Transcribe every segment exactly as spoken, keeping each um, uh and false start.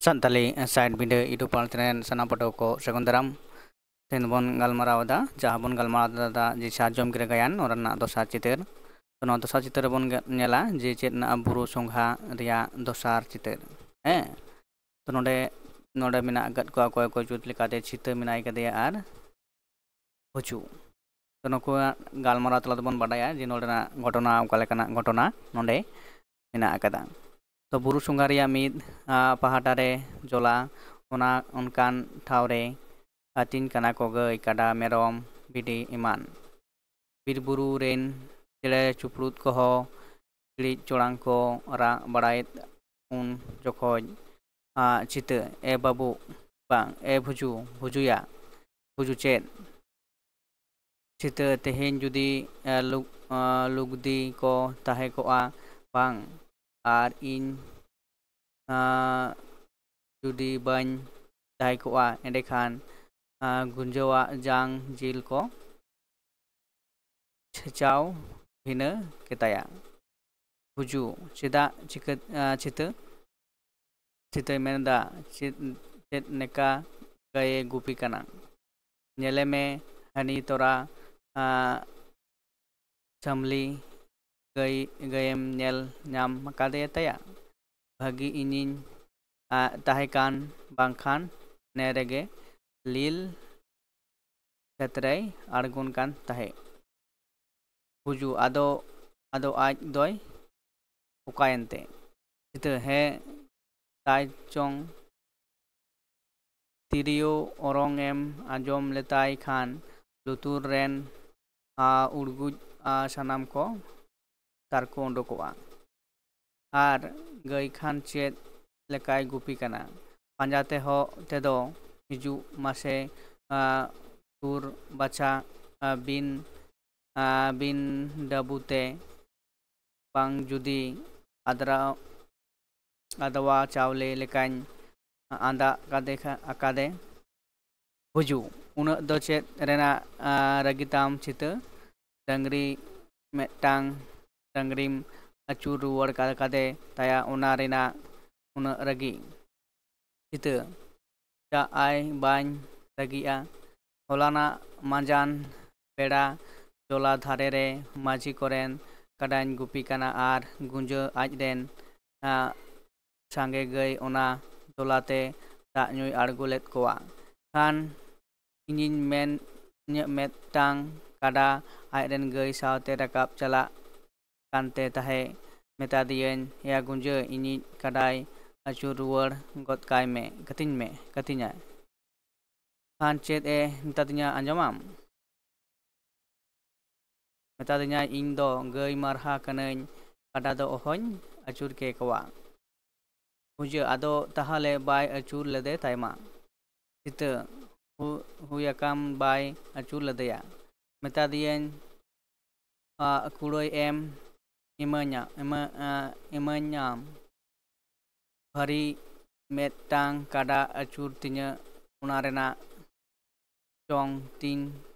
Santali side ᱵᱤᱸᱰᱟᱹ YouTube ᱯᱟᱞ channel ᱥᱟᱱᱟᱢ ᱯᱟᱹᱴᱷᱩᱣᱟᱹ ᱠᱚ ᱥᱟᱹᱜᱩᱱ ᱫᱟᱨᱟᱢ᱾ ᱛᱮᱦᱮᱧ ᱵᱚᱱ ᱜᱟᱞᱢᱟᱨᱟᱣ ᱮᱫᱟ, ᱡᱟᱦᱟᱸ ᱵᱚᱱ ᱜᱟᱞᱢᱟᱨᱟᱣ ᱮᱫᱟ ᱡᱮ ᱥᱟᱨᱡᱚᱢ ᱜᱤᱨᱟᱹ ᱜᱟᱭᱟᱱ, ᱱᱚᱣᱟ ᱨᱮᱱᱟᱜ ᱫᱚᱥᱟᱨ ᱪᱤᱛᱟᱹᱨ᱾ ᱛᱚ ᱱᱚᱣᱟ ᱫᱚᱥᱟᱨ ᱪᱤᱛᱟᱹᱨ ᱨᱮᱵᱚᱱ ᱜᱟ- ᱧᱮᱞᱟ ᱡᱮ ᱪᱮᱫ ᱨᱮᱱᱟᱜ ᱵᱩᱨᱩ ᱥᱚᱸᱜᱷᱟ ᱨᱮᱭᱟᱜ ᱫᱚᱥᱟᱨ ᱪᱤᱛᱟᱹᱨ᱾ ᱦᱮᱸ, ᱛᱚ ᱱᱚᱰᱮ ᱱᱚᱰᱮ ᱢᱮᱱᱟᱜ ᱟᱠᱟᱫ ᱠᱚᱣᱟ ᱚᱠᱚᱭ ᱚᱠᱚᱭ ᱪᱩᱛ ᱞᱮᱠᱟᱛᱮ ᱪᱷᱤᱛᱟᱹ ᱢᱮᱱᱟᱭ ᱠᱟᱫᱮᱭᱟ ᱟᱨ ᱦᱩᱪᱩ᱾ ᱛᱚ ᱱᱩᱠᱩᱣᱟᱜ ᱜᱟᱞᱢᱟᱨᱟᱣ ᱛᱟᱞᱟ ᱛᱮᱵᱚᱱ ᱵᱟᱰᱟᱭᱟ ᱡᱮ ᱱᱚᱰᱮᱱᱟᱜ ᱜᱷᱚᱴᱚᱱᱟ ᱚᱠᱟ ᱞᱮᱠᱟᱱᱟᱜ ᱜᱷᱚᱴᱚᱱᱟ ᱱᱚᱰᱮ ᱢᱮᱱᱟᱜ ᱟᱠᱟᱫᱟ᱾ ᱛᱚ ᱵᱩᱨᱩ ᱥᱚᱸᱜᱷᱟ ᱨᱮᱭᱟᱜ ᱢᱤᱫ ᱟ, ᱯᱟᱦᱴᱟ ᱨᱮ ᱡᱚᱞᱟ, ᱚᱱᱟ ᱚᱱᱠᱟᱱ ᱴᱷᱟᱶ ᱨᱮ ᱟᱹᱛᱤᱧ ᱠᱟᱱᱟ ᱠᱚ ᱜᱟᱹᱭ, ᱠᱟᱰᱟ, ᱢᱮᱨᱚᱢ, ᱵᱷᱤᱰᱤ ᱮᱢᱟᱱ᱾ ᱵᱤᱨ ᱵᱩᱨᱩ ᱨᱮᱱ ᱪᱮᱬᱮ ᱪᱤᱯᱨᱩᱫ ᱠᱚᱦᱚᱸ ᱪᱤᱲᱤᱡ ᱪᱚᱲᱟᱝ ᱠᱚ ᱨᱟᱜ ᱵᱟᱲᱟᱭᱮᱫ ᱩᱱ ᱡᱚᱠᱷᱚᱡ ᱟ, ᱪᱷᱤᱛᱟᱹ, ᱮ ᱵᱟᱹᱵᱩ, ᱵᱟᱝ, ᱮ ᱵᱷᱩᱡᱩ, ᱵᱷᱩᱡᱩᱭᱟ, ᱵᱷᱩᱡᱩ ᱪᱮᱫ? ᱪᱷᱤᱛᱟᱹ, ᱛᱮᱦᱮᱧ ᱡᱩᱫᱤ ᱟ, ᱞᱩᱜ-, ᱟ, ᱞᱩᱜᱽᱫᱤ ᱠᱚ ᱛᱟᱦᱮᱸ ᱠᱚᱜᱼᱟ, ᱵᱟᱝ, ᱟᱨ ᱤᱧ ᱟ, ᱡᱩᱫᱤ ᱵᱟᱹᱧ ᱛᱟᱦᱮᱸ ᱠᱚᱜᱼᱟ, ᱮᱸᱰᱮᱠᱷᱟᱱ ᱟ, ᱜᱩᱸᱡᱟᱹᱣᱟᱜ ᱡᱟᱝ ᱡᱤᱞ ᱠᱚ ᱪᱷᱮᱪᱟᱣ ᱵᱷᱤᱱᱟᱹ ᱠᱮᱛᱟᱭᱟ᱾ ᱵᱷᱩᱡᱩ, ᱪᱮᱫᱟᱜ ᱪᱤᱠᱟᱹ-, ᱟ, ᱪᱷᱤᱛᱟᱹ? ᱪᱷᱤᱛᱟᱹᱭ ᱢᱮᱱᱫᱟ, ᱪᱮᱫ, ᱪᱮᱫ ᱱᱮᱠᱟ ᱜᱟᱹᱭᱮ ᱜᱩᱯᱤ ᱠᱟᱱᱟ? ᱧᱮᱞᱮ ᱢᱮ, ᱦᱟᱹᱱᱤ ᱛᱚᱨᱟ, ᱟ, ᱥᱟᱢᱞᱤ ᱜᱟᱹᱭ, ᱜᱟᱹᱭᱮᱢ ᱧᱮᱞ ᱧᱟᱢ ᱟᱠᱟᱫᱮ ᱛᱟᱭᱟ? ᱵᱷᱟᱹᱜᱤ ᱤᱧᱤᱧ, ᱟ, ᱛᱟᱦᱮᱸ ᱠᱟᱱ, ᱵᱟᱝᱠᱷᱟᱱ ᱱᱮ ᱨᱮᱜᱮ ᱞᱤᱞ ᱠᱷᱮᱛ ᱨᱮᱭ ᱟᱬᱜᱚᱱ ᱠᱟᱱ ᱛᱟᱦᱮᱸᱫ᱾ ᱵᱷᱩᱡᱩ, ᱟᱫᱚ, ᱟᱫᱚ ᱟᱡ ᱫᱚᱭ ᱚᱠᱟᱭᱮᱱᱛᱮ? ᱪᱷᱤᱛᱟᱹ, ᱦᱮᱸ ᱛᱟᱭ ᱪᱚᱝ᱾ ᱛᱤᱨᱭᱳ ᱚᱨᱚᱝ ᱮᱢ ᱟᱸᱡᱚᱢ ᱞᱮᱛᱟᱭ ᱠᱷᱟᱱ ᱞᱩᱛᱩᱨ ᱨᱮᱱ, ᱟ, ᱩᱲᱜᱩᱡ, ᱟ, ᱥᱟᱱᱟᱢ ᱠᱚ ᱛᱟᱨᱠᱚ ᱩᱰᱩᱠᱚᱜᱼᱟ᱾ ᱟᱨ ᱜᱟᱹᱭ ᱠᱷᱟᱱ ᱪᱮᱫ ᱞᱮᱠᱟᱭ ᱜᱩᱯᱤ ᱠᱟᱱᱟ? ᱯᱟᱸᱡᱟ ᱛᱮᱦᱚᱸ ᱛᱮᱫᱚ ᱦᱤᱡᱩᱜ ᱢᱟᱥᱮ, ᱟ, ᱥᱩᱨ ᱵᱟᱪᱷᱟ, ᱟ, ᱵᱤᱱ, ᱟ, ᱵᱤᱱ ᱰᱟᱹᱵᱩ ᱛᱮ ᱵᱟᱝ ᱡᱩᱫᱤ ᱟᱫᱽᱨᱟ, ᱟᱫᱽᱣᱟ ᱪᱟᱣᱞᱮ ᱞᱮᱠᱟᱧ ᱟᱸᱫᱟᱜ ᱠᱟᱫᱮ ᱠᱷᱟ-, ᱟᱠᱟᱫᱮ᱾ ᱵᱷᱩᱡᱩ, ᱩᱱᱟᱹᱜ ᱫᱚ ᱪᱮᱫ ᱨᱮᱱᱟᱜ, ᱟ, ᱨᱟᱹᱜᱤ ᱛᱟᱢ ᱪᱷᱤᱛᱟᱹ? ᱰᱟᱹᱝᱨᱤ ᱢᱤᱫᱴᱟᱝ ᱰᱟᱹᱝᱨᱤᱢ ᱟᱹᱪᱩᱨ ᱨᱩᱣᱟᱹᱲ ᱠᱟ-, ᱠᱟᱫᱮ ᱛᱟᱭᱟ, ᱚᱱᱟ ᱨᱮᱱᱟᱜ ᱩᱱᱟᱹᱜ ᱨᱟᱹᱜᱤ? ᱪᱤᱛᱟᱹ ᱪᱟᱜ ᱟᱭ ᱵᱟᱹᱧ ᱨᱟᱹᱜᱤᱜᱼᱟ᱾ ᱦᱚᱞᱟᱱᱟᱜ ᱢᱟᱸᱡᱟᱱ ᱵᱮᱲᱟ ᱡᱚᱞᱟ ᱫᱷᱟᱨᱮ ᱨᱮ ᱢᱟᱹᱡᱷᱤ ᱠᱚᱨᱮᱱ ᱠᱟᱰᱟᱧ ᱜᱩᱯᱤ ᱠᱟᱱᱟ ᱟᱨ ᱜᱩᱸᱡᱟᱹ ᱟᱡ ᱨᱮᱱ, ᱟ, ᱥᱟᱸᱜᱮ ᱜᱟᱹᱭ ᱚᱱᱟ ᱡᱚᱞᱟᱛᱮ ᱫᱟᱜ ᱧᱩᱭ ᱟᱬᱜᱚ ᱞᱮᱫ ᱠᱚᱣᱟ᱾ ᱠᱷᱟᱱ ᱤᱧᱤᱧ ᱢᱮᱱ, ᱤᱧᱟᱹᱜ ᱢᱤᱫᱴᱟᱝ ᱠᱟᱰᱟ ᱟᱡ ᱨᱮᱱ ᱜᱟᱹᱭ ᱥᱟᱶᱛᱮ ᱨᱟᱠᱟᱵ ᱪᱟᱞᱟᱜ ᱠᱟᱱᱛᱮ ᱛᱟᱦᱮᱸ᱾ ᱢᱮᱛᱟ ᱫᱤᱭᱟᱹᱧ, "ᱮᱭᱟ ᱜᱩᱸᱡᱟᱹ, ᱤᱧᱤᱡ ᱠᱟᱰᱟᱭ ᱟᱹᱪᱩᱨ ᱨᱩᱣᱟᱹᱲ ᱜᱚᱫ ᱠᱟᱭ ᱢᱮ, ᱠᱟᱹᱛᱤᱧ ᱢᱮ, ᱠᱟᱹᱛᱤᱧᱟᱭ᱾ ᱠᱷᱟᱱ ᱪᱮᱫ ᱮ ᱢᱮᱛᱟᱫᱤᱧᱟ ᱟᱸᱡᱚᱢᱟᱢ?" ᱢᱮᱛᱟᱫᱤᱧᱟᱭ, "ᱤᱧ ᱫᱚ ᱜᱟᱹᱭ ᱢᱟᱨᱦᱟ ᱠᱟᱹᱱᱟᱹᱧ, ᱠᱟᱰᱟ ᱫᱚ ᱚᱦᱚᱧ ᱟᱹᱪᱩᱨ ᱠᱮᱠᱚᱣᱟ᱾" ᱜᱩᱸᱡᱟᱹ, ᱟᱫᱚ ᱛᱟᱦᱞᱮ ᱵᱟᱭ ᱟᱹᱪᱩᱨ ᱞᱮᱫᱮ ᱛᱟᱭᱢᱟ᱾ ᱪᱤᱛᱟᱹ, ᱦᱩ-, ᱦᱩᱭ ᱟᱠᱟᱱ ᱵᱟᱭ ᱟᱹᱪᱩᱨ ᱞᱮᱫᱮᱭᱟ᱾ ᱢᱮᱛᱟ ᱫᱤᱭᱟᱹᱧ, ᱟ, ᱠᱩᱲᱟᱹᱭ ᱮᱢ ᱤᱢᱟᱹᱧᱟ, ᱤᱢᱟᱹ-, ᱟ, ᱤᱢᱟᱹᱧᱟᱢ᱾ ᱵᱷᱟᱹᱨᱤ ᱢᱤᱫᱴᱟᱝ ᱠᱟᱰᱟ ᱟᱹᱪᱩᱨ ᱛᱤᱧᱟᱹ, ᱚᱱᱟ ᱨᱮᱱᱟᱜ ᱪᱚᱝ ᱛᱤᱧ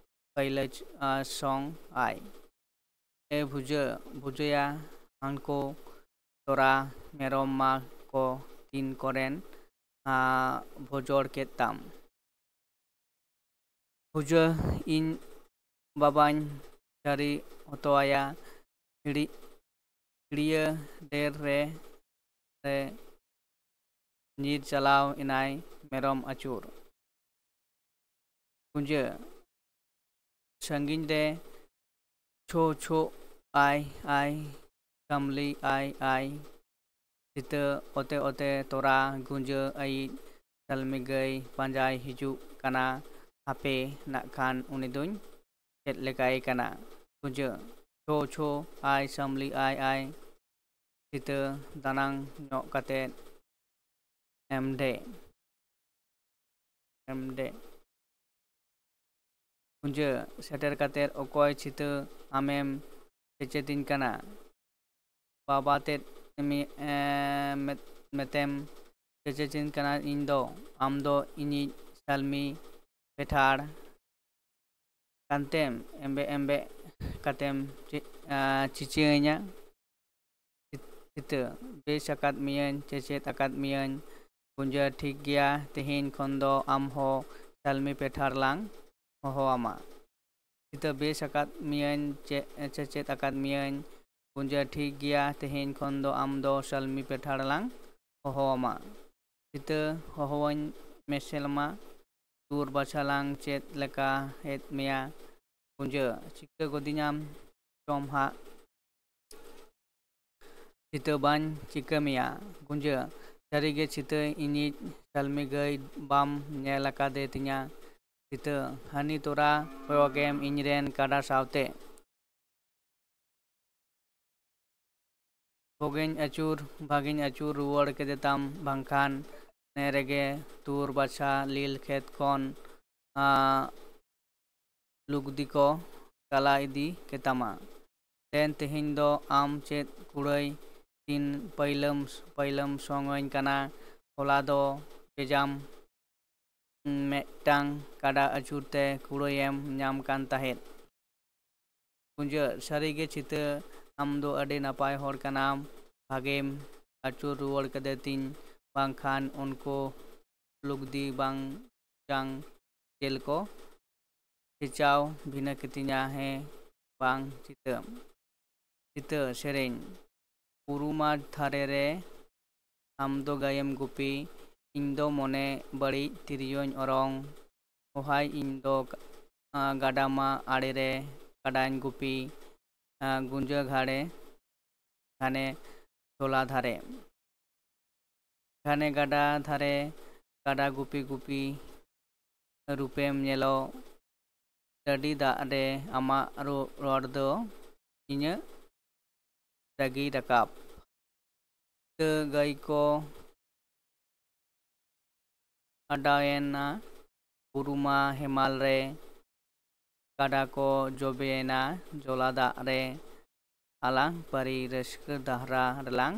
ᱯᱟᱹᱭᱞᱟᱹ ᱪ-, ᱟ, ᱥᱚᱝ ᱟᱭ᱾ ᱮ ᱵᱷᱩᱡᱟᱹ, ᱵᱷᱩᱡᱟᱹᱭᱟ, ᱦᱟᱱᱠᱩ ᱛᱚᱨᱟ ᱢᱮᱨᱚᱢ ᱢᱟ ᱠᱚ ᱛᱤᱱ ᱠᱚᱨᱮᱱ, ᱟ, ᱵᱷᱚᱡᱚᱲ ᱠᱮᱫ ᱛᱟᱢ᱾ ᱵᱷᱩᱡᱟᱹ, ᱤᱧ ᱵᱟᱵᱟᱧ ᱪᱟᱹᱨᱤ ᱦᱚᱛᱚᱣᱟᱭᱟ, ᱦᱤᱲᱤ-, ᱦᱤᱲᱤᱭᱟᱹ ᱰᱮᱨ ᱨᱮ, ᱨᱮ ᱧᱤᱨ ᱪᱟᱞᱟᱣ ᱮᱱᱟᱭ ᱢᱮᱨᱚᱢ ᱟᱹᱪᱩᱨ᱾ ᱜᱩᱸᱡᱟᱹ, ᱥᱟᱺᱜᱤᱧ ᱨᱮ ᱪᱷᱳ ᱪᱷᱳ ᱟᱭ ᱟᱭ, ᱥᱟᱢᱞᱤ ᱟᱭ ᱟᱭ᱾ ᱥᱤᱛᱟᱹ, ᱚᱛᱮ ᱚᱛᱮ ᱛᱚᱨᱟ ᱜᱩᱸᱡᱟᱹ ᱟᱭᱤᱡ ᱥᱟᱞᱢᱤ ᱜᱟᱹᱭ ᱯᱟᱸᱡᱟᱭ ᱦᱤᱡᱩᱜ ᱠᱟᱱᱟ᱾ ᱦᱟᱯᱮ ᱱᱟᱜ ᱠᱷᱟᱱ ᱩᱱᱤ ᱫᱩᱧ ᱪᱮᱫ ᱞᱮᱠᱟᱭ ᱠᱟᱱᱟ᱾ ᱜᱩᱸᱡᱟᱹ, ᱪᱷᱳ ᱪᱷᱳ ᱟᱭ ᱥᱟᱢᱞᱤ ᱟᱭ ᱟᱭ᱾ ᱥᱤᱛᱟᱹ, ᱫᱟᱱᱟᱝ ᱧᱚᱜ ᱠᱟᱛᱮ ᱮᱢ ᱰᱮ᱾ ᱮᱢ ᱰᱮ᱾ ᱜᱩᱸᱡᱟᱹ, ᱥᱮᱴᱮᱨ ᱠᱟᱛᱮ, ᱚᱠᱚᱭ ᱪᱷᱤᱛᱟᱹ ᱟᱢᱮᱢ ᱪᱮᱪᱮᱫᱤᱧ ᱠᱟᱱᱟ? ᱵᱟᱵᱟ ᱛᱮᱫ ᱢᱮ-, ᱮᱸ, ᱢᱮ-, ᱢᱮᱛᱮᱢ ᱪᱮᱪᱮᱫᱤᱧ ᱠᱟᱱᱟ ᱤᱧ ᱫᱚ᱾ ᱟᱢ ᱫᱚ ᱤᱧᱤᱡ ᱥᱟᱞᱢᱤ ᱯᱮᱴᱷᱟᱲ ᱠᱟᱱᱛᱮᱢ ᱮᱢᱵᱮ ᱮᱢᱵᱮ ᱠᱟᱛᱮᱢ ᱪᱮ-, ᱮᱸ, ᱪᱤᱪᱤᱭᱟᱹᱧᱟ᱾ ᱪᱷᱤᱛᱟᱹ, ᱵᱮᱥ ᱟᱠᱟᱫ ᱢᱤᱭᱟᱹᱧ, ᱪᱮᱪᱮᱫ ᱟᱠᱟᱫ ᱢᱤᱭᱟᱹᱧ, ᱜᱩᱸᱡᱟᱹ, ᱴᱷᱤᱠ ᱜᱮᱭᱟ, ᱛᱮᱦᱮᱧ ᱠᱷᱚᱱ ᱫᱚ ᱟᱢ ᱦᱚᱸ ᱥᱟᱞᱢᱤ ᱯᱮᱴᱷᱟᱲ ᱞᱟᱝ ᱦᱚᱦᱚᱣᱟᱢᱟ᱾ ᱥᱤᱛᱟᱹ, ᱵᱮᱥ ᱟᱠᱟᱫ ᱢᱤᱭᱟᱹᱧ, ᱪᱮ-, ᱪᱮᱪᱮᱫ ᱟᱠᱟᱫ ᱢᱤᱭᱟᱹᱧ᱾ ᱜᱩᱸᱡᱟᱹ, ᱴᱷᱤᱠ ᱜᱮᱭᱟ, ᱛᱮᱦᱮᱧ ᱠᱷᱚᱱ ᱫᱚ ᱟᱢ ᱫᱚ ᱥᱟᱞᱢᱤ ᱯᱮᱴᱷᱟᱲ ᱞᱟᱝ ᱦᱚᱦᱚᱣᱟᱢᱟ᱾ ᱥᱤᱛᱟᱹ, ᱦᱚᱦᱚᱣᱟᱹᱧ ᱢᱮᱥᱮ ᱞᱮᱢᱟ, ᱛᱩᱨ ᱵᱟᱪᱷᱟ ᱞᱟᱝ ᱪᱮᱫ ᱞᱮᱠᱟ ᱦᱮᱡ ᱢᱮᱭᱟ᱾ ᱜᱩᱸᱡᱟᱹ, ᱪᱤᱠᱟᱹ ᱜᱚᱫᱤᱧᱟᱢ ᱪᱚᱢ ᱦᱟᱸᱜ᱾ ᱥᱤᱛᱟᱹ, ᱵᱟᱹᱧ ᱪᱤᱠᱟᱹ ᱢᱮᱭᱟ᱾ ᱜᱩᱸᱡᱟᱹ, ᱥᱟᱹᱨᱤᱜᱮ ᱥᱤᱛᱟᱹ, ᱤᱧᱤᱡ ᱥᱟᱞᱢᱤ ᱜᱟᱹᱭ ᱵᱟᱢ ᱧᱮᱞ ᱟᱠᱟᱫᱮ ᱛᱤᱧᱟ᱾ ᱥᱤᱛᱟᱹ, ᱦᱟᱹᱱᱤ ᱛᱚᱨᱟ ᱠᱚᱭᱚᱜᱮᱢ ᱤᱧᱨᱮᱱ ᱠᱟᱰᱟ ᱥᱟᱶᱛᱮ᱾ ᱵᱷᱟᱜᱮᱧ ᱟᱹᱪᱩᱨ, ᱵᱷᱟᱜᱮᱧ ᱟᱹᱪᱩᱨ ᱨᱩᱣᱟᱹᱲ ᱠᱮᱫᱮ ᱛᱟᱢ, ᱵᱟᱝᱠᱷᱟᱱ ᱱᱮ ᱨᱮᱜᱮ ᱛᱩᱨ ᱵᱟᱪᱷᱟ ᱞᱤᱞ ᱠᱷᱮᱛ ᱠᱷᱚᱱ, ᱟᱸ, ᱞᱩᱜᱽᱫᱤ ᱠᱚ ᱠᱟᱞᱟ ᱤᱫᱤ ᱠᱮᱛᱟᱢᱟ᱾ ᱫᱮᱱ, ᱛᱮᱦᱮᱧ ᱫᱚ ᱟᱢ ᱪᱮᱫ ᱠᱩᱲᱟᱹᱭ ᱛᱤᱱ ᱯᱟᱹᱭᱞᱟᱹᱢ, ᱯᱟᱹᱭᱞᱟᱹᱢ ᱥᱚᱝ ᱟᱹᱧ ᱠᱟᱱᱟ? ᱦᱚᱞᱟ ᱫᱚ ᱵᱮᱡᱟᱢ ᱢᱤᱫᱴᱟᱝ ᱠᱟᱰᱟ ᱟᱹᱪᱩᱨ ᱛᱮ ᱠᱩᱲᱟᱹᱭᱮᱢ ᱧᱟᱢ ᱠᱟᱱ ᱛᱟᱦᱮᱸᱫ᱾ ᱜᱩᱸᱡᱟᱹ, ᱥᱟᱹᱨᱤᱜᱮ ᱪᱷᱤᱛᱟᱹ, ᱟᱢ ᱫᱚ ᱟᱹᱰᱤ ᱱᱟᱯᱟᱭ ᱦᱚᱲ ᱠᱟᱱᱟᱢ, ᱵᱷᱟᱜᱮᱢ ᱟᱹᱪᱩᱨ ᱨᱩᱣᱟᱹᱲ ᱠᱟᱫᱮ ᱛᱤᱧ, ᱵᱟᱝᱠᱷᱟᱱ ᱩᱱᱠᱩ ᱞᱩᱜᱽᱫᱤ ᱵᱟᱝ ᱡᱟᱝ ᱡᱮᱞ ᱠᱚ ᱠᱮᱪᱟᱣ ᱵᱷᱤᱱᱟᱹ ᱠᱤᱛᱤᱧᱟ ᱦᱮᱸ ᱵᱟᱝ ᱪᱷᱤᱛᱟᱹ᱾ ᱪᱷᱤᱛᱟᱹ ᱥᱮᱨᱮᱧ᱾ ᱵᱩᱨᱩ ᱢᱟᱴ ᱫᱷᱟᱨᱮ ᱨᱮ ᱟᱢ ᱫᱚ ᱜᱟᱹᱭᱮᱢ ᱜᱩᱯᱤ, ᱤᱧ ᱫᱚ ᱢᱚᱱᱮ ᱵᱟᱹᱲᱤᱡ ᱛᱤᱨᱭᱳᱧ ᱚᱨᱚᱝ᱾ ᱚᱦᱟᱭ ᱤᱧ ᱫᱚ ᱜᱟᱰᱟ ᱢᱟ ᱟᱲᱮ ᱨᱮ ᱠᱟᱰᱟᱧ ᱜᱩᱯᱤ, ᱜᱩᱸᱡᱟᱹ ᱜᱷᱟᱲᱮ ᱜᱷᱟᱱᱮ ᱡᱷᱚᱞᱟ ᱫᱷᱟᱨᱮ᱾ ᱜᱷᱟᱱᱮ ᱜᱟᱰᱟ ᱫᱷᱟᱨᱮ ᱠᱟᱰᱟ ᱜᱩᱯᱤ ᱜᱩᱯᱤ ᱨᱩᱯᱮᱢ ᱧᱮᱞᱚᱜ᱾ ᱰᱟᱹᱰᱤ ᱫᱟᱜ ᱨᱮ ᱟᱢᱟᱜ ᱨᱚ-, ᱨᱚᱲ ᱫᱚ ᱤᱧᱟᱹᱜ ᱨᱟᱹᱜᱤ ᱨᱟᱠᱟᱵ᱾ ᱤᱛᱟᱹ ᱜᱟᱹᱭ ᱠᱚ ᱟᱰᱟᱣᱮᱱᱟ ᱵᱩᱨᱩᱢᱟ ᱦᱮᱢᱟᱞ ᱨᱮ, ᱜᱟᱰᱟ ᱠᱚ ᱡᱚᱵᱮᱭᱮᱱᱟ ᱡᱚᱞᱟ ᱫᱟᱜ ᱨᱮ, ᱟᱞᱟᱝ ᱯᱟᱹᱨᱤ ᱨᱟᱹᱥᱠᱟᱹ ᱫᱟᱦᱨᱟ ᱨᱮᱞᱟᱝ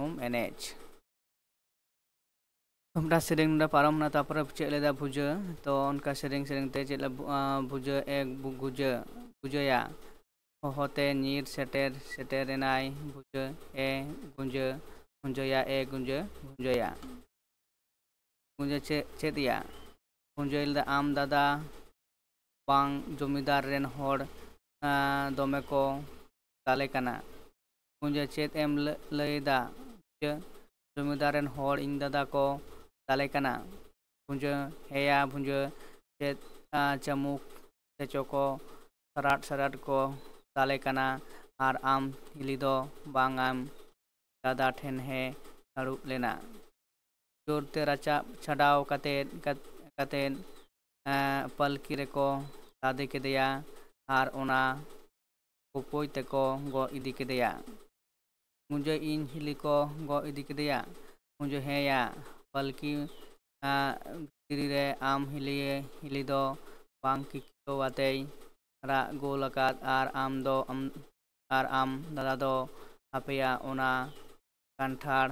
ᱩᱢ ᱮᱱᱮᱡ᱾ ᱛᱚ ᱢᱤᱫᱴᱟᱝ ᱥᱮᱨᱮᱧ ᱱᱚᱰᱮ ᱯᱟᱨᱚᱢ ᱮᱱᱟ, ᱛᱟᱨᱯᱚᱨᱮ ᱪᱮᱫ ᱞᱮᱫᱟ ᱵᱷᱩᱡᱟᱹ᱾ ᱛᱚ ᱚᱱᱠᱟ ᱥᱮᱨᱮᱧ ᱥᱮᱨᱮᱧ ᱛᱮ ᱪᱮᱫ ᱞᱮ ᱵᱷᱩ-, ᱟᱸ, ᱵᱷᱩᱡᱟᱹ ᱮ ᱵᱷᱩ-, ᱜᱩᱡᱟᱹ, ᱵᱷᱩᱡᱟᱹᱭᱟ᱾ ᱦᱚᱦᱚᱛᱮ ᱧᱤᱨ ᱥᱮᱴᱮᱨ, ᱥᱮᱴᱮᱨᱮᱱᱟᱭ ᱵᱷᱩᱡᱟᱹ ᱮ ᱜᱩᱸᱡᱟᱹ, ᱜᱩᱸᱡᱟᱹᱭᱟ ᱮ ᱜᱩᱸᱡᱟᱹ, ᱵᱷᱩᱡᱟᱹᱭᱟ᱾ ᱜᱩᱸᱡᱟᱹ ᱪᱮᱫ ᱪᱮᱫ ᱭᱟ? ᱜᱩᱸᱡᱟᱹᱭ ᱞᱟᱹᱭᱫᱟ, ᱟᱢ ᱫᱟᱫᱟ ᱵᱟᱝ ᱡᱚᱢᱤᱫᱟᱨ ᱨᱮᱱ ᱦᱚᱲ ᱫᱚᱢᱮ ᱠᱚ ᱫᱟᱞᱮ ᱠᱟᱱᱟ᱾ ᱜᱩᱸᱡᱟᱹ ᱪᱮᱫ ᱮᱢ ᱞᱟᱹᱭᱫᱟ? ᱡᱚᱢᱤᱫᱟᱨ ᱨᱮᱱ ᱦᱚᱲ ᱤᱧ ᱫᱟᱫᱟ ᱠᱚ ᱫᱟᱞᱮ ᱠᱟᱱᱟ᱾ ᱜᱩᱸᱡᱟᱹ ᱦᱮᱸᱭᱟ ᱵᱷᱩᱸᱡᱟᱹ ᱪᱮᱫ ᱪᱟᱹᱢᱩᱠ ᱛᱮᱪᱚ ᱠᱚ ᱥᱟᱨᱟᱴ ᱥᱟᱨᱟᱴ ᱠᱚ ᱫᱟᱞᱮ ᱠᱟᱱᱟ᱾ ᱟᱨ ᱟᱢ ᱦᱤᱞᱤ ᱫᱚ ᱵᱟᱝ ᱟᱢ ᱫᱟᱫᱟ ᱴᱷᱮᱱ ᱦᱮ ᱫᱩᱲᱩᱵ ᱞᱮᱱᱟ᱾ ᱡᱳᱨᱛᱮ ᱨᱟᱪᱟᱜ ᱪᱷᱟᱰᱟᱣ ᱠᱟᱛᱮᱫ ᱠᱟᱛᱮᱫ ᱯᱟᱹᱞᱠᱤ ᱨᱮᱠᱚ ᱞᱟᱫᱮ ᱠᱮᱫᱮᱭᱟ ᱟᱨ ᱚᱱᱟ ᱠᱚᱯᱚᱭ ᱛᱮᱠᱚ ᱜᱚᱜ ᱤᱫᱤ ᱠᱮᱫᱮᱭᱟ᱾ ᱜᱩᱸᱡᱟᱹ ᱤᱧ ᱦᱤᱞᱤ ᱠᱚ ᱜᱚᱜ ᱤᱫᱤ ᱠᱮᱫᱮᱭᱟ᱾ ᱜᱩᱸᱡᱟᱹ ᱦᱮᱸᱭᱟ, ᱯᱟᱹᱞᱠᱤ ᱵᱷᱤᱛᱨᱤ ᱨᱮ ᱟᱢ ᱦᱤᱞᱤ ᱦᱤᱞᱤ ᱫᱚ ᱵᱟᱝ ᱠᱤᱠᱤᱭᱟᱹᱣ ᱟᱛᱮᱭ ᱨᱟᱜ ᱜᱳᱞ ᱟᱠᱟᱫ ᱟᱨ ᱟᱢ ᱫᱚ ᱟᱨ ᱟᱢ ᱫᱟᱫᱟ ᱫᱚ ᱟᱯᱮᱭᱟᱜ ᱚᱱᱟ ᱠᱟᱱᱴᱷᱟᱲ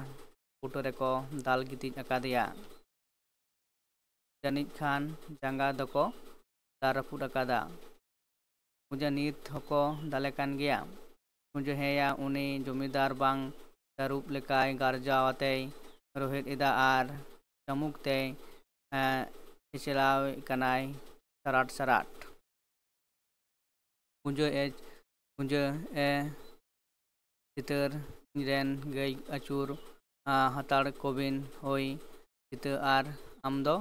ᱵᱩᱴᱟᱹ ᱨᱮᱠᱚ ᱫᱟᱞ ᱜᱤᱛᱤᱡ ᱟᱠᱟᱫᱮᱭᱟ᱾ ᱡᱟᱹᱱᱤᱡ ᱠᱷᱟᱱ ᱡᱟᱸᱜᱟ ᱫᱚᱠᱚ ᱫᱟᱨ ᱨᱟᱹᱯᱩᱫ ᱟᱠᱟᱫᱟ᱾ ᱯᱩᱡᱟᱹ ᱱᱤᱛ ᱦᱚᱸᱠᱚ ᱫᱟᱞᱮ ᱠᱟᱱ ᱜᱮᱭᱟ᱾ ᱯᱩᱡᱟᱹ ᱦᱮᱸᱭᱟ, ᱩᱱᱤ ᱡᱚᱢᱤᱫᱟᱨ ᱵᱟᱝ ᱛᱟᱹᱨᱩᱵ ᱞᱮᱠᱟᱭ ᱜᱟᱨᱡᱟᱣ ᱟᱛᱮᱭ ᱨᱚᱦᱮᱫ ᱮᱫᱟ ᱟᱨ ᱪᱟᱹᱢᱩᱠ ᱛᱮᱭ ᱮᱸ, ᱪᱮᱪᱞᱟᱣᱮᱫ ᱠᱟᱱᱟᱭ ᱥᱟᱨᱟᱴ ᱥᱟᱨᱟᱴ᱾ ᱯᱩᱡᱟᱹ ᱮ ᱯᱩᱡᱟᱹ ᱮ ᱪᱤᱛᱟᱹᱨ ᱤᱧᱨᱮᱱ ᱜᱟᱹᱭ ᱟᱹᱪᱩᱨ ᱦᱟᱛᱟᱲ ᱠᱚᱵᱤᱱ ᱦᱳᱭ ᱪᱤᱛᱟᱹ ᱟᱨ ᱟᱢᱫᱚ?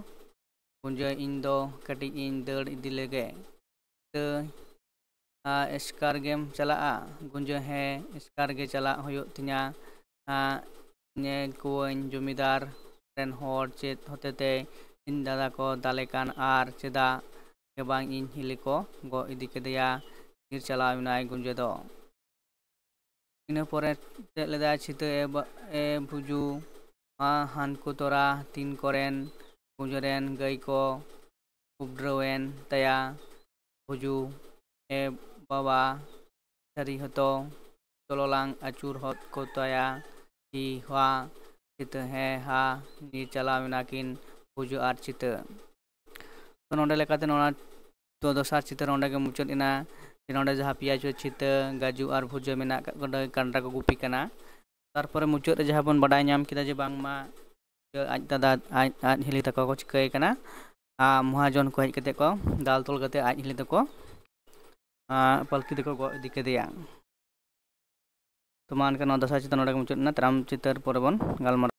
ᱜᱩᱸᱡᱟᱹ, ᱤᱧ ᱫᱚ ᱠᱟᱹᱴᱤᱡ ᱤᱧ ᱫᱟᱹᱲ ᱤᱫᱤ ᱞᱮᱜᱮ᱾ ᱪᱤᱛᱟᱹ, ᱟ, ᱮᱥᱠᱟᱨ ᱜᱮᱢ ᱪᱟᱞᱟᱜᱼᱟ? ᱜᱩᱸᱡᱟᱹ, ᱦᱮᱸ, ᱮᱥᱠᱟᱨ ᱜᱮ ᱪᱟᱞᱟᱜ ᱦᱩᱭᱩᱜ ᱛᱤᱧᱟ᱾ ᱟ, ᱧᱮᱞ ᱠᱚᱣᱟᱹᱧ ᱡᱚᱢᱤᱫᱟᱨ ᱨᱮᱱ ᱦᱚᱲ ᱪᱮᱫ ᱦᱚᱛᱮᱛᱮ ᱤᱧ ᱫᱟᱫᱟ ᱠᱚ ᱫᱟᱞᱮ ᱠᱟᱱ ᱟᱨ ᱪᱮᱫᱟᱜ ᱜᱮ ᱵᱟᱝ ᱤᱧ ᱦᱤᱞᱤ ᱠᱚ ᱜᱚᱜ ᱤᱫᱤ ᱠᱮᱫᱮᱭᱟ᱾ ᱧᱤᱨ ᱪᱟᱞᱟᱣ ᱮᱱᱟᱭ ᱜᱩᱸᱡᱟᱹ ᱫᱚ᱾ ᱤᱱᱟᱹ ᱯᱚᱨᱮ ᱪᱮᱫ ᱞᱮᱫᱟᱭ ᱪᱷᱤᱛᱟᱹ ᱮ ᱵᱟ-, ᱮ ᱵᱷᱩᱡᱩ, ᱟ, ᱦᱟᱱᱠᱩ ᱛᱚᱨᱟ ᱛᱤᱱ ᱠᱚᱨᱮᱱ ᱜᱩᱸᱡᱟᱹ ᱨᱮᱱ ᱜᱟᱹᱭ ᱠᱚ ᱩᱵᱰᱨᱟᱹᱣᱮᱱ ᱛᱟᱭᱟ᱾ ᱵᱷᱩᱡᱩ, ᱮ ᱵᱟᱵᱟ, ᱥᱟᱹᱨᱤ ᱦᱚᱛᱚ, ᱪᱚᱞᱚᱞᱟᱝ ᱟᱹᱪᱩᱨ ᱦᱚᱫ ᱠᱚ ᱛᱟᱭᱟ᱾ ᱦᱤ ᱦᱟ, ᱪᱷᱤᱛᱟᱹ ᱦᱮᱸ ᱦᱟ, ᱧᱤᱨ ᱪᱟᱞᱟᱣ ᱮᱱᱟ ᱠᱤᱱ ᱵᱷᱩᱡᱩ ᱟᱨ ᱪᱷᱤᱛᱟᱹ᱾ ᱛᱚ ᱱᱚᱰᱮ ᱞᱮᱠᱟᱛᱮ ᱱᱚᱣᱟ ᱫᱚ ᱫᱚᱥᱟᱨ ᱪᱤᱛᱟᱹᱨ ᱚᱸᱰᱮ ᱜᱮ ᱢᱩᱪᱟᱹᱫ ᱮᱱᱟ᱾ ᱡᱮ ᱱᱚᱰᱮ ᱡᱟᱦᱟᱸ ᱯᱮᱭᱟ ᱪᱚ ᱪᱷᱤᱛᱟᱹ, ᱜᱟᱡᱩ ᱟᱨ ᱵᱷᱩᱡᱟᱹ ᱢᱮᱱᱟᱜ ᱟᱠᱟᱫ ᱠᱚ, ᱚᱸᱰᱮ ᱠᱟᱱᱰᱟ ᱠᱚ ᱜᱩᱯᱤ ᱠᱟᱱᱟ᱾ ᱛᱟᱨᱯᱚᱨᱮ ᱢᱩᱪᱟᱹᱫ ᱨᱮ ᱡᱟᱦᱟᱸ ᱵᱚᱱ ᱵᱟᱰᱟᱭ ᱧᱟᱢ ᱠᱮᱫᱟ ᱡᱮ ᱵᱟᱝᱢᱟ ᱟᱡ ᱫᱟᱫᱟ, ᱟᱡ ᱟᱡ ᱦᱤᱞᱤ ᱛᱟᱠᱚ ᱠᱚ ᱪᱤᱠᱟᱹᱭ ᱠᱟᱱᱟ? ᱟᱨ ᱢᱚᱦᱟᱡᱚᱱ ᱠᱚ ᱦᱮᱡ ᱠᱟᱛᱮ ᱠᱚ ᱫᱟᱞ ᱛᱚᱞ ᱠᱟᱛᱮ ᱟᱡ ᱦᱤᱞᱤ ᱛᱟᱠᱚ, ᱟᱨ ᱯᱟᱞᱠᱤ ᱛᱮᱠᱚ ᱜᱚᱜ ᱤᱫᱤ ᱠᱮᱫᱮᱭᱟ᱾ ᱛᱚ ᱢᱟ ᱮᱱᱠᱷᱟᱱ ᱱᱚᱣᱟ ᱫᱟᱸᱥᱟᱭ ᱪᱤᱛᱟᱹᱨ ᱱᱚᱰᱮ ᱜᱮ ᱢᱩᱪᱟᱹᱫ ᱮᱱᱟ᱾ ᱛᱟᱭᱚᱢ ᱪᱤᱛᱟᱹᱨ ᱯᱚᱨᱮ ᱵᱚᱱ ᱜᱟᱞᱢᱟᱨᱟᱣᱟ᱾